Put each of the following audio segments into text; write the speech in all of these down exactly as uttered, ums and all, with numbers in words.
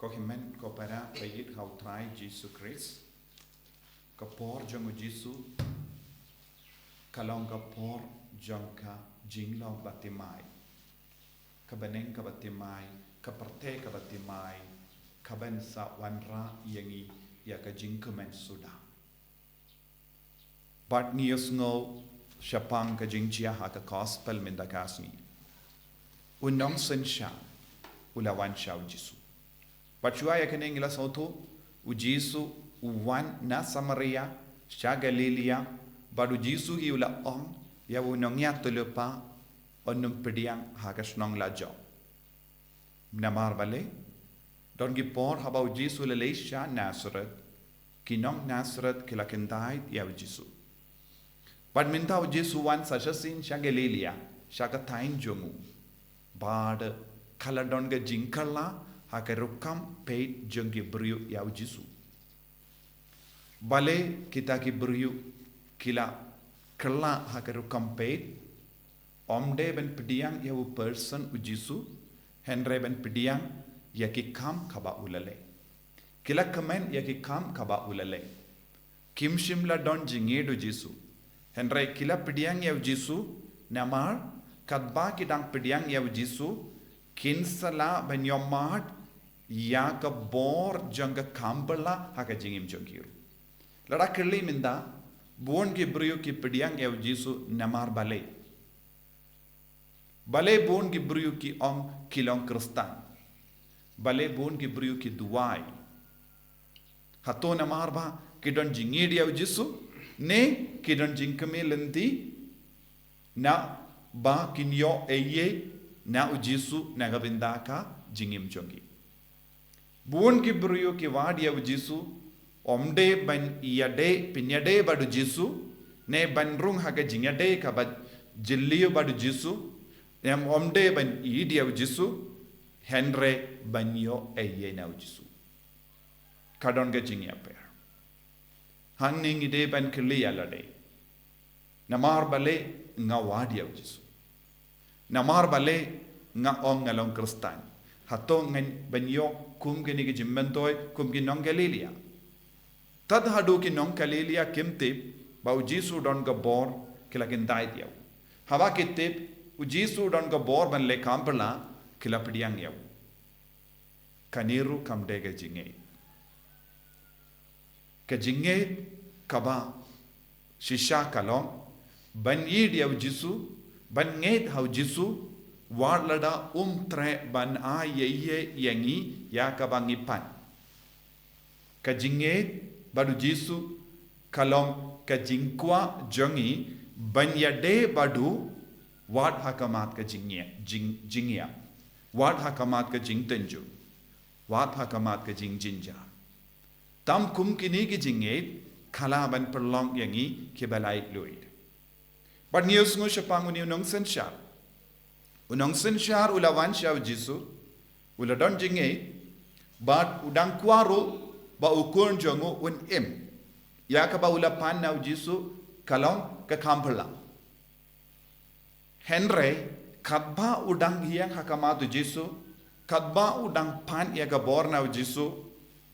Ko hynmen ko para ba ïeit ha u Trai Jisu Khrist, ka por jong u Jisu ka long ka por jong ka jinglong ba timai, ka bneng ka ba timai, ka pyrthei ka ba timai, ka ban sa wanrah ïa ngi ïa ka jingkmen suda. Bad ngi ïohsngew shaphang ka jingjia ha ka gospel mynta ka sngi. U nongsynshar u la wan sha u Jisu. Bad shuwa ïa kane ngi la sngewthuh, u Jisu u wan na Samaria sha Galilia, bad u Jisu hi u la ong ïa u nongïathuhlypa, un ym pdiang ha ka shnong la jong. Namar balei? Don ki por haba u Jisu u la leit sha Nazareth, ki nong Nazareth ki la kyntait ïa u Jisu. Bad mynta u Jisu u wan sa shisien sha Galilia, sha ka thaiñ jong u. Bad ka la don ka jingkylla ha ka rukom peit jong ki briew ïa u Jisu. Balei kita ki briew ki la kylla ha ka rukom peit? Ym dei ban pdiang ïa u person u Jisu, hynrei ban pdiang ïa ki kam kaba u la leh. Ki la kmen ïa ki kam kaba u la leh. Kim shym la don jingïeit u Jisu, hynrei ki la pdiang ïa u Jisu, namar katba ki dang pdiang ïa u Jisu, kin sa lah ban ïohmad ïa ka bor jong ka kam phylla ha ka jingim jong ki ruh. Lada kylli mynta, bun ki briew ki pdiang ïa u Jisu namar balei? Balei bun ki briew ki ong ki long Khristan? Balei bun ki briew ki duwai? Hato namar ba ki don jingïeit ïa u Jisu, ne ki don jingkmen lynti na ba kin ïoh ei ei na u Jisu na ka bynta ka jingim jong ki? Bun ki briew ki wad ïa u Jisu, ym dei ban ïadei, pynïadei bad u Jisu, ne ban rung ha ka jingïadei kaba jylliew bad u Jisu, ne ym dei ban ïeit ïa u Jisu, hynrei ban ïoh ei ei na u Jisu. Ka don ka jingïapher. Hangne ngi dei ban kylli ïa lade. Namar balei nga wad ïa u Jisu? Namar balei nga ong nga long Khristan? Hato ngan ban ïoh kum kine ki jingmyntoi, kum ki nong Galilia? Tad haduh ki nong Galilia kim tip ba u Jisu don ka bor, ki la kyntait ïa u. Haba ki tip u Jisu don ka bor ban leh kam phylla, ki la pdiang ïa u. Kane ruh kam dei ka jingngeit. Ka jingngeit kaba shisha ka long ban ïeit ïa u Jisu, ban ngeit ha u Jisu, wat lada um treh ban ai ei ei ïa ngi ïa kaba ngi pan. Ka jingngeit bad u Jisu ka long ka jingkwah jong ngi ban ïadei bad u, wat ha khmat ka jingïa, jing, jingïap, wat ha khmat ka jingtynjuh, wat ha khmat ka jingjynjar. Tam kum kine ki jingngeit ka lah ban pynlong ïa ngi kiba laitluid. Bad ngi ïohsngew shaphang une u nongsynshar. U nongsynshar u la wan sha u Jisu, u la don jingngeit, bad u dang kwah ruh ba u khun jong u un im. Ïa kaba u la pan na u Jisu ka long ka kam phylla. Hynrei katba u dang ïeng ha khmat u Jisu, katba u dang pan ïa ka bor na u Jisu,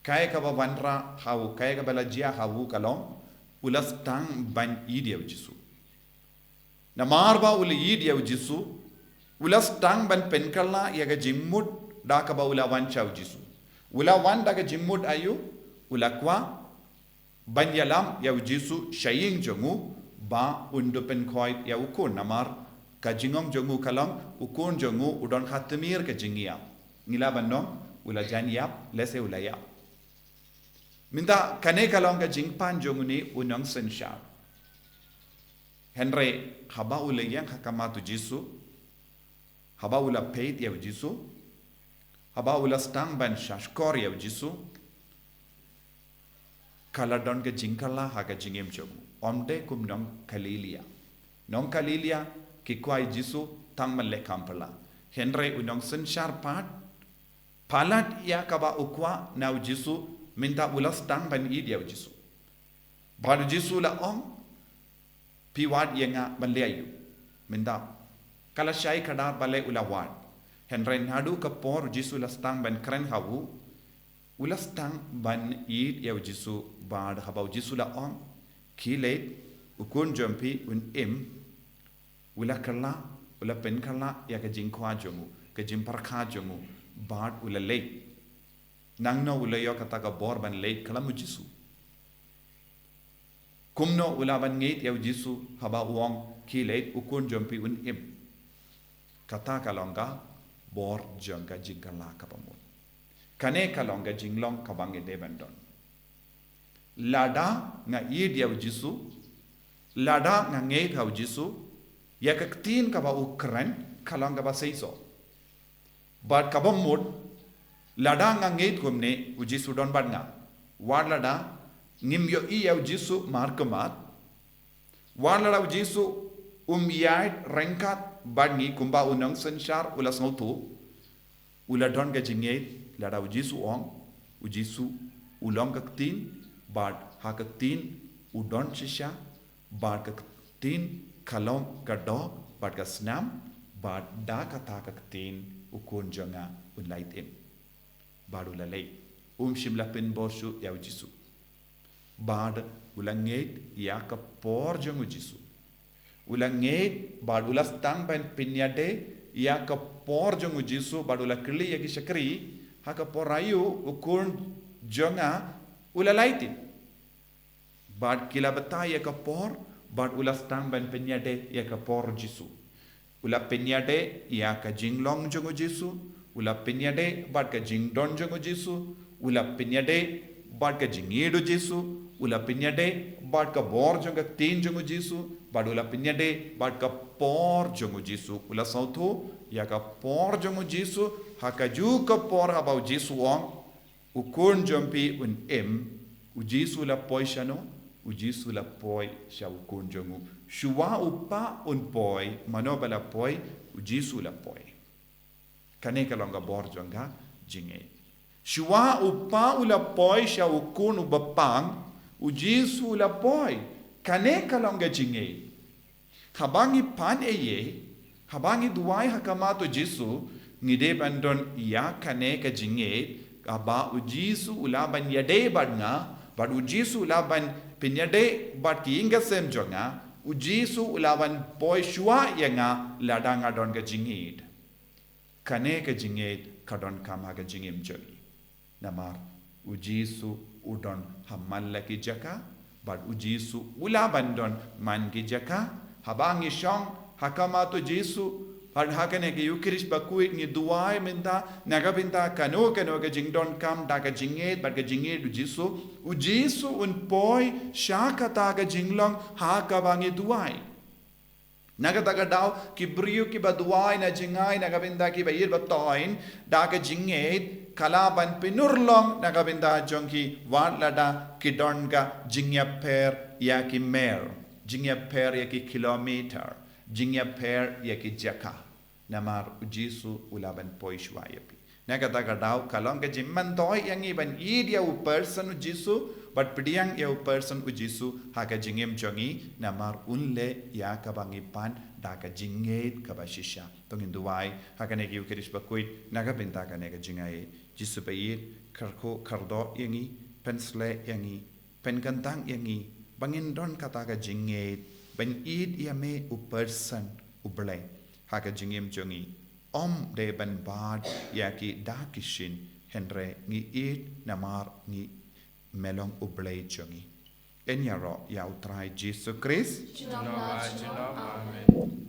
kaei kaba wanrah ha u, kaei kaba la jia ha u ka long, u la sdang ban ïeit ïa u Jisu. Namar ba u la ïeit ïa u Jisu, u la sdang ban pynkylla ïa ka jingmut da kaba u la wan sha u Jisu. U la wan da ka jingmut aïu? U la kwah ban ïalam ïa u Jisu sha ïing jong u ba un da pynkhoit ïa u khun, namar ka jingong jong u ka long u khun jong u u don ha tmier ka jingïap. Ngi lah ban ong u la jan ïap, lehse u la ïap. Mynta kane ka long ka jingpan jong une u nongsynshar. Hynrei haba u la ïeng ha khmat u Jisu, haba u la peit ïa u Jisu, haba u la sdang ban shahshkor ïa u Jisu, ka la don ka jingkylla ha ka jingim jong u. Ym dei kum nong Galilia. Nong Galilia ki kwah ïa u Jisu tang ban leh kam phylla. Hynrei u nongsynshar pat, palat ïa kaba u kwah na u Jisu, mynta u la sdang ban ïeit ïa u Jisu. Bad u Jisu u la ong, phi wad ïa nga ban leh aïu? Mynta ka la shai kdar balei u la wad. Hynrei naduh ka por u Jisu u la sdang ban kren ha u, U la sdang ban ïeit ïa u Jisu bad haba u Jisu la ong, "Khie leit, u khun jong phi un im," u la kylla, u la pynkylla ïa ka jingkwah jong u, ka jingpyrkhat jong u, bad u la leit. Nangno u la ïoh kata ka bor ban leit kylla u Jisu? Kumno u lah ban ngeit ïa u Jisu haba u ong, "Khie leit, u khun jong phi un im"? Kata ka long ka bor jong ka jingkylla kaba mut. Kane ka long ka jinglong kaba ngi dei ban don. Lada nga ïeit ïa u Jisu, lada nga ngeit ha u Jisu, ïa ka ktien kaba u kren, ka long kaba seisoh. Bad kaba mut, lada nga ngeit kumne, u Jisu don bad nga. Wat lada ngim ïohi ïa u Jisu markhmat, wat lada u Jisu um ïaid ryngkat bad ngi kumba u nongsynshar u la sngewthuh, u la don ka jingngeit, lada u Jisu ong, u Jisu u long ka ktien, bad ha ka ktien u don shisha, bad ka ktien ka long ka doh bad ka snam, bad da kata ka ktien u khun jong nga un lait im. Bad u la leit. Um shym la pynbor shuh ïa u Jisu. Bad u la ngeit ïa ka por jong u Jisu. U la ngeit bad u la sdang ban pynïadei ïa ka por jong u Jisu, bad u la kylli ïa ki shakri, "Ha ka por aïu u khun jong nga u la lait im?" Bad ki la batai ïa ka por, bad u la sdang ban pynïadei ïa ka por Jisu. U la pynïadei ïa ka jinglong jong u Jisu, u la pynïadei bad ka jingdon jong u Jisu, u la pynïadei bad ka jingïeit u Jisu, u la pynïadei bad ka bor jong ka ktien jong u Jisu, bad u la pynïadei bad ka por jong u Jisu. U la sngewthuh ïa ka por jong u Jisu, ha kajuh ka por haba u Jisu u ong, "U khun jong phi un im," u Jisu u la poi shano? U Jisu u la poi sha u khun jong u. Shuwa u pa un poi, mano ba la poi? U Jisu u la poi. Kane ka long ka bor jong ka jingngeit. Shuwa u pa u la poi sha u khun uba pang, u Jisu u la poi. Kane ka long ka jingngeit. Haba ngi pan ei ei, haba ngi duwai ha khmat u Jisu, ngi dei ban don ïa kane ka jingngeit, haba u Jisu u lah ban ïadei bad nga, bad u Jisu u lah ban pynïadei bad ki ïing ki sem jong nga, u Jisu u lah ban poi shuwa ïa nga lada nga don ka jingngeit. Kane ka jingngeit ka donkam ha ka jingim jong ngi. Namar u Jisu u don ha man la ki jaka, bad u Jisu u lah ban don man ki jaka. Haba ngi shong ha khmat u Jisu, bad ha kane ka Ïukharist bakhuid ngi duwai mynta, na ka bynta kano kano ka jingdonkam da ka jingngeit bad ka jingïeit u Jisu, u Jisu un poi sha kata ka jinglong ha kaba ngi duwai. Na kata ka daw, ki briew kiba duwai na jngai na ka bynta kiba ïeit ba thoiñ da ka jingngeit, ka lah ban pynurlong na ka bynta jong ki wat lada ki don ka jingïapher ïa ki mer, jingïapher ïa ki kilometer, jingïapher ïa ki jaka. Namar u Jisu u lah ban poi shuwa ïa phi. Na kata ka daw, ka long ka jingmyntoi ïa ngi ban ïeit ïa u person u Jisu, bad pdiang ïa u person u Jisu ha ka jingim jong ngi, namar un leh ïa kaba ngi pan da ka jingngeit kaba shisha. To ngin duwai ha kane ka Ïukharist bakhuid na ka bynta kane ka jingaiei. Jisu ba ïeit, kyrkhu kyrdoh ïa ngi, pynsleh ïa ngi, pynkyntang ïa ngi ba ngin don kata ka jingngeit ban ïeit ïa me u person u Blei ha ka jingim jong ngi. Ym dei ban bad ïa ki da ki shin, hynrei ngi ïeit namar ngi, me long u Blei jong ngi. Yn ïaroh ïa u Trai Jisu Khrist. Junom la junom. Amen.